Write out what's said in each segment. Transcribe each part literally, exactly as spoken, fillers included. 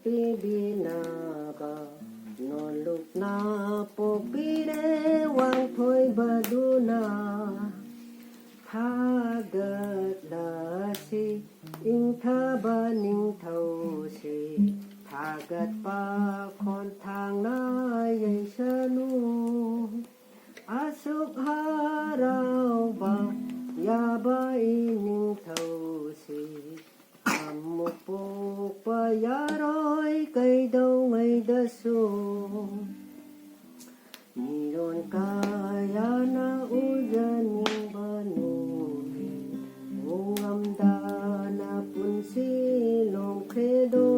ꯄꯤꯕꯤꯅꯕ ꯅꯣꯜꯂꯨꯛꯅ ꯄꯣꯛꯄꯤꯔꯦ ꯋꯥꯡꯊꯣꯏꯕꯗꯨꯅ꯫ ꯊꯥꯒꯠꯂꯁꯤ ꯏꯪꯊꯕ ꯅꯤꯡꯊꯧꯁꯤ, ꯊꯥꯒꯠꯄ ꯈꯣꯟꯊꯥꯡꯅ ꯌꯩꯁꯅꯨ꯫ ꯑꯁꯨꯛ ꯍꯔꯥꯎꯕ ꯌꯥꯕ ꯏꯅꯤꯡꯊꯧꯁꯤ, ꯑꯃꯨꯛ ꯄꯣꯛꯄ ꯌꯥꯔꯣꯏ ꯀꯩꯗꯧꯉꯩꯗꯁꯨ꯫ ꯃꯤꯔꯣꯟ ꯀꯌꯥꯅ ꯎꯖꯅꯤꯡꯕ ꯅꯨꯃꯤꯠ, ꯎꯉꯝꯗꯅ ꯄꯨꯟꯁꯤ ꯂꯣꯡꯈ꯭ꯔꯦꯗꯣ꯫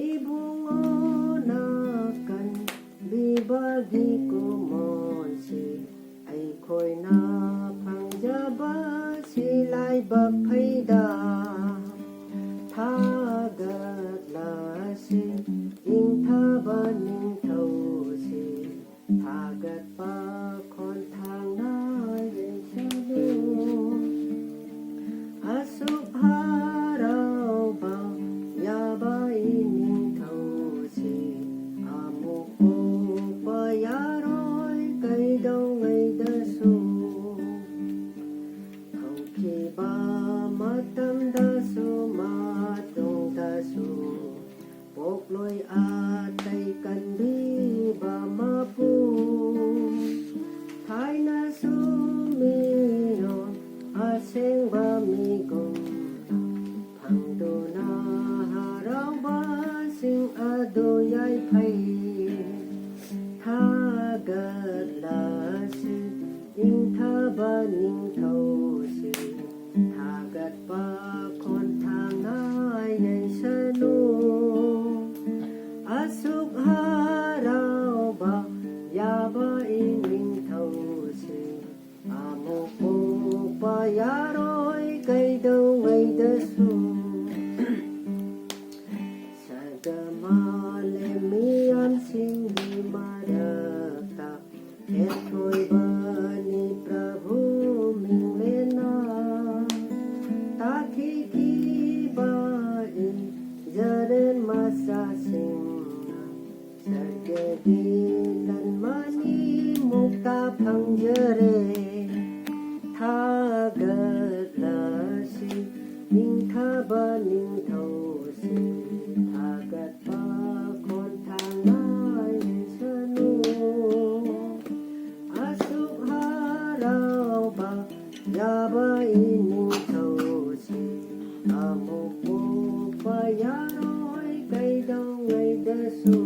ꯏꯕꯨꯡꯉꯣꯅ ꯀꯟꯕꯤꯕꯒꯤ ꯀꯨꯝꯃꯣꯟꯁꯤ, ꯑꯩꯈꯣꯏꯅ ꯐꯪꯖꯕꯁꯤ ꯂꯥꯏꯕꯛ ꯐꯩꯗ꯫ ꯊꯥꯒꯠꯂꯁꯤ ꯏꯪꯊꯕ ꯅꯤꯡꯊꯧꯁꯤ, ꯊꯥꯒꯠꯄ ꯈꯣꯟꯊꯥꯡꯅ ꯌꯩꯁꯅꯨ꯫ ꯑꯁꯨꯛ ꯍꯔꯥꯎꯕ ꯌꯥꯕ ꯏꯅꯤꯡꯊꯧꯁꯤ, ꯑꯃꯨꯛ ꯄꯣꯛꯄ ꯌꯥꯔꯣꯏ ꯀꯩꯗꯧꯉꯩꯗꯁꯨ꯫ ꯍꯧꯈꯤꯕ ꯃꯇꯝꯗꯁꯨ ꯃꯇꯨꯡꯗꯁꯨ, ꯄꯣꯛꯂꯣꯏ ꯑꯇꯩ ꯀꯟꯕꯤꯕ ꯃꯄꯨ꯫ ꯊꯥꯏꯅꯁꯨ ꯃꯤꯔꯣꯜ ꯑꯁꯦꯡꯕ ꯃꯤꯒꯨꯝ ꯐꯪꯗꯨꯅ ꯍꯔꯥꯎꯕꯁꯤꯡ ꯑꯗꯨ ꯌꯥꯏꯐꯩ꯫ ꯊꯥꯒꯠꯂꯁꯤ ꯏꯪꯊꯕ ꯅꯤꯡꯊꯧꯁꯤ, ꯊꯥꯒꯠꯄ ꯈꯣꯟꯊꯥꯡꯅ ꯌꯩꯁꯅꯨ꯫ ꯑꯁꯨꯛ ꯍꯔꯥꯎꯕ ꯌꯥꯕ ꯏꯅꯤꯡꯊꯧꯁꯤ, ꯑꯃꯨꯛ ꯄꯣꯛꯄ ꯌꯥꯔꯣꯏ ꯀꯩꯗꯧꯉꯩꯗꯁꯨ꯫ ꯁꯔꯒ ꯃꯥꯂꯦꯝ ꯃꯤ ꯊꯝꯖꯔꯦ꯫ ꯊꯥꯒꯠꯂꯁꯤ ꯅꯤꯡꯊꯕ ꯅꯤꯡꯊꯧꯁꯤ, ꯊꯥꯒꯠꯄ ꯈꯣꯟꯊꯥꯡ ꯉꯥꯏꯁꯅꯨ꯫ ꯑꯁꯨꯛ ꯍꯔꯥꯎꯕ ꯌꯥꯕ ꯏꯅꯤꯡꯊꯧꯁꯤ ꯑꯃꯨꯛ ꯄꯣꯛꯄ ꯌꯥꯔꯣꯏ ꯀꯩꯗꯧꯉꯩꯗꯁꯨ꯫